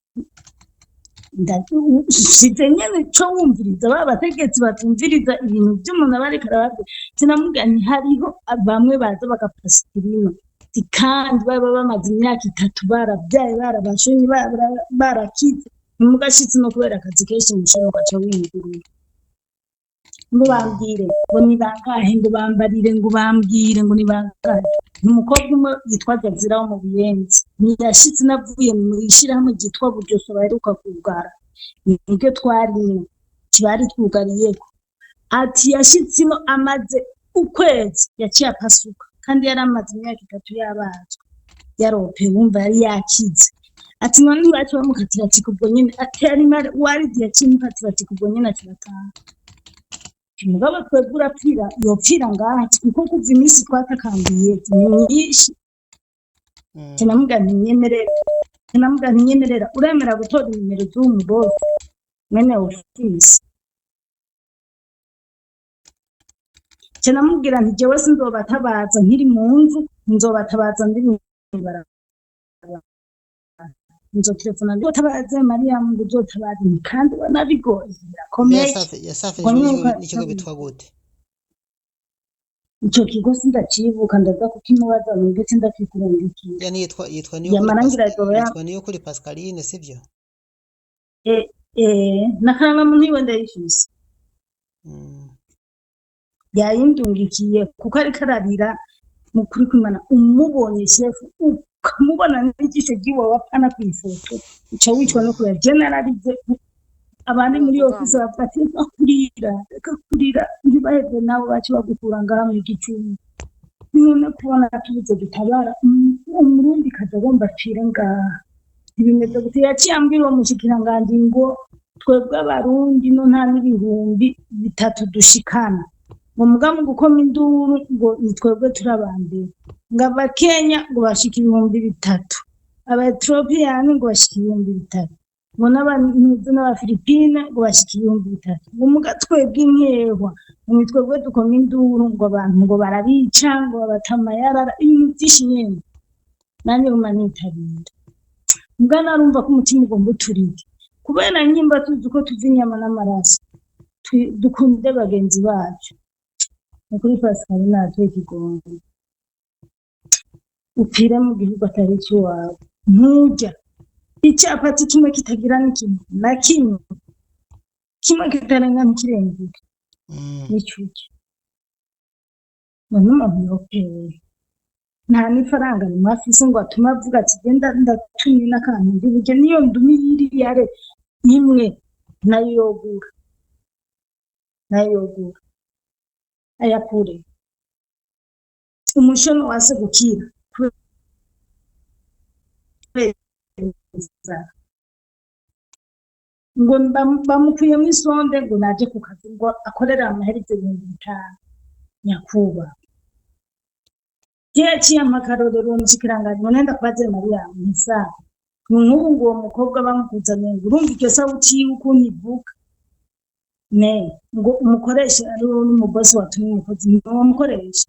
Shize nyene co wumviriza ba bategetsi batumviriza ibintu vy'umuntu aba ariko arababwira. Sinamubwira nti hariho bamwe baza bagapasira ino, Ati kandi baba bamaze imyaka 3 barabyaye, barabashonye, barakize, ntimugashitse no kubera akazi kenshi mushobora ugaca wiyugurura. Ngo bambwire ngo ni bangahe, ngo bambarire, ngo bambwire ngo ni bangahe. Ni umukobwa umwe yitwa Jazira wo mu Buyenzi, ntiyashitse navuye mu ishyirahamwe ryitwa Buryoso baheruka kugara, niryo twarimwo kibari twugariyeko. Ati yashitse ino amaze ukwezi yaciye apasuka, kandi yari amaze imyaka 3 yabazwe yarope, wumva yari yakize. Ati none ntibaca bamukatira ati kubwo nyene, ati yari waridi yaciye imukatira ati kubwo nyene, ati bataha. Mugabo twebwe urapfira yopfira ngaha, ati kuko kuva iminsi twatakambiye ni myinshi. Kinamubwira ntinyemerera, kinamubwira ntinyemerera, uremera gutora inimero z'uwo mubosi mwene ofisi. Kinamubwira nti jewe sinzobatabaza nkiri mu nzu, nzobatabaza ndi mw'ibarabara, nzotelefona nzotabaze Mariyamu ngo uzotabaze, kandi ubona bigoye birakomeye. Yasafishijwe n'ikigo bitwa gute? Ico kigo sindacibuka, ndaza kukimubaza ndetse ndakikurungikira. Yani yitwa niyo kuri Pascaline, sivyo? N'akarangamuntu yiwe ndayifise. Yayindungikiye kuko ariko ararira mu kuri kw'Imana, umubonye shefu ukamubona n'ijisho ry'iwe wapana kw'ifoto uca wicwa no kurira. Je nararize, abandi muri ofisi bavuga ati reka kurira, reka kurira, ntibaheze nabo baca bagukura ngaha mu gicumbi. None kubona tubuze dutabara umurundi kaza agomba apfire ngaha ntibimeze gute? Yaciye ambwira uwo mushikiranganji ngo twebwe abarundi no nta n'3,000 dushikana, ngo muga mu gukoma induru ngo ni twebwe turabambere, ngo abakenya ngo bashika 3,000, abaethiopiyani ngo bashika 3,000, ngo n'abafilipine ngo bashika 3,000, ngo muga twebwe inkehwa ngo ni twebwe dukoma induru ngo abantu ngo barabica ngo babatamayarara, ibintu vyinshi nyene. Nanjye nguma nitabira, muga narumva ko umutima ugomba uturike, kubera nyimba tuzi ko tuva inyama n'amaraso, dukunde bagenzi bacu. Nukuri Pascal natwe ikigongo, upfire mu gihugu atari icy'iwawe, nturya icapati kimwe kitagira n'ikintu na kimwe, kimwe kitarenga ntikirengere nico urya. None umuntu yopeye nta n'ifaranga rimwe afise ngo atume avuga ati genda ndatumye n'akantu ndi burye, niyo ndumi y'iriyare imwe nayo yogura, nayo yogura ayakure umushono wase gukira kubera ngo bamukuyemo isonde ngo naje ku kazi ngo akorere amahera ivyo 5,000. Nyakuba yaciye amakarorero uwo mushikiranganji ngo nenda kubaze Mariya nisa nk'ubu ngo uwo mukobwa bamukuzaniye ngo urumva iryo sawuti yiwe ukuntu ivuga, ne ngo umukoresha ari wowe n'umubosi watumye umukozi ntiwomukoresha,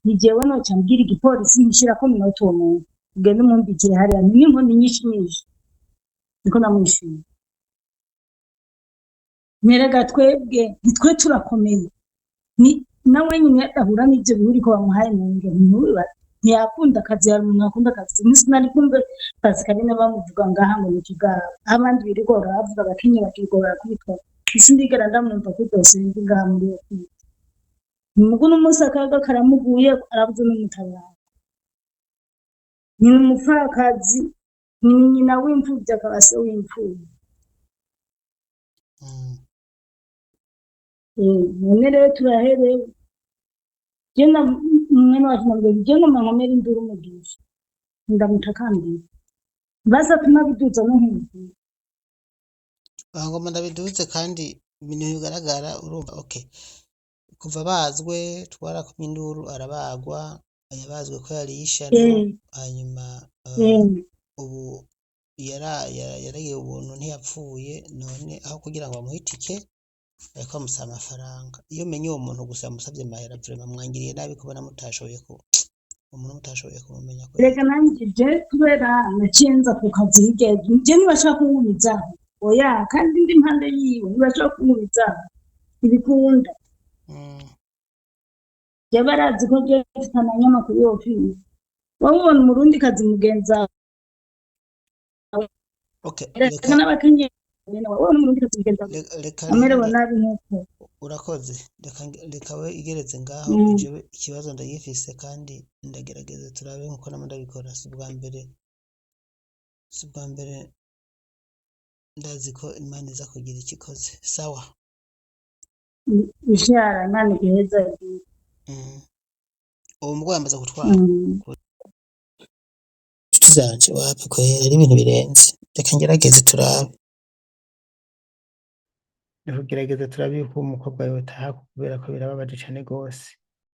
ni jewe noca mbwira igipolisi nshirako minota uwo muntu ugende umumbikire hariya n'inkoni nyinshi nyinshi, niko namwishuye. Nerega twebwe nitwe turakomeye, ni nawe nyine adahura n'ivyo bihuri ko bamuhaye mu ngero ntiyakunda akazi, hari umuntu akunda akazi. Sinari kumve Pascaline bamuvuga ngaha ngo ni ikigabo, aho abandi birirwa barabavuga abakenyezi bakirirwa barakubitwa, sindigera ndamwumva kuri dosiye ndi ngaha muri iyo kwita. Mugu n'umunsi akaga karamuguye arabuze n'umutabara. Ni umupfakazi, ni nyina w'imfuvyi akaba se w'imfuvyi. None rero turaherewe. Je na mwene wacu namubwira je ngoma nkomere induru umugisha, ndamutakambira bazatuma biduza no hejuru. Ngoma ndabiduze kandi ibintu bigaragara, urumva okay. Kuva bazwe twarakomye induru arabagwa, yabazwe ko yari ishano, hanyuma ubu yaragiye ubuntu ntiyapfuye, none aho kugira ngo bamuhe itike ariko bamusaba amafaranga. Iyo menye uwo muntu gusa yamusabye amahera, vraiment mwangiriye nabi kubona mutashoboye ku umuntu mutashoboye kumumenya ko Reka nanjye je kubera naciye nza ku kazi hirya, je ntibashaka kungumizaho, oya, kandi ndi impande yiwe ntibashaka kungumizaho, ntibikunda. Je barazi ko je tutamenya amakuru y'ofisi. Wowe ubona umurundikazi mugenzi wawe. Okay, Reka n'abakenyezi Mwene wawe wowe n'Umurundikazi bigenza gute? Reka rero Amerewe nabi nk'uko. Urakoze, reka we igeretse ngaho. Jewe ikibazo ndagifise kandi ndagerageza turabe nkuko namwe ndabikora. Si ubwa mbere, si ubwa mbere, ndazi ko Imana iza kugira icyo ikoze. Sawa. Ishara Imana igiheza. Uwo mugwayi amaze gutwara inshuti zanje, wapi kwera ari ibintu birenze. Reka ngerageze turabe. Ni kugerageza turabe yuko uwo mukobwa yotaha kubera ko birababaje cane gose.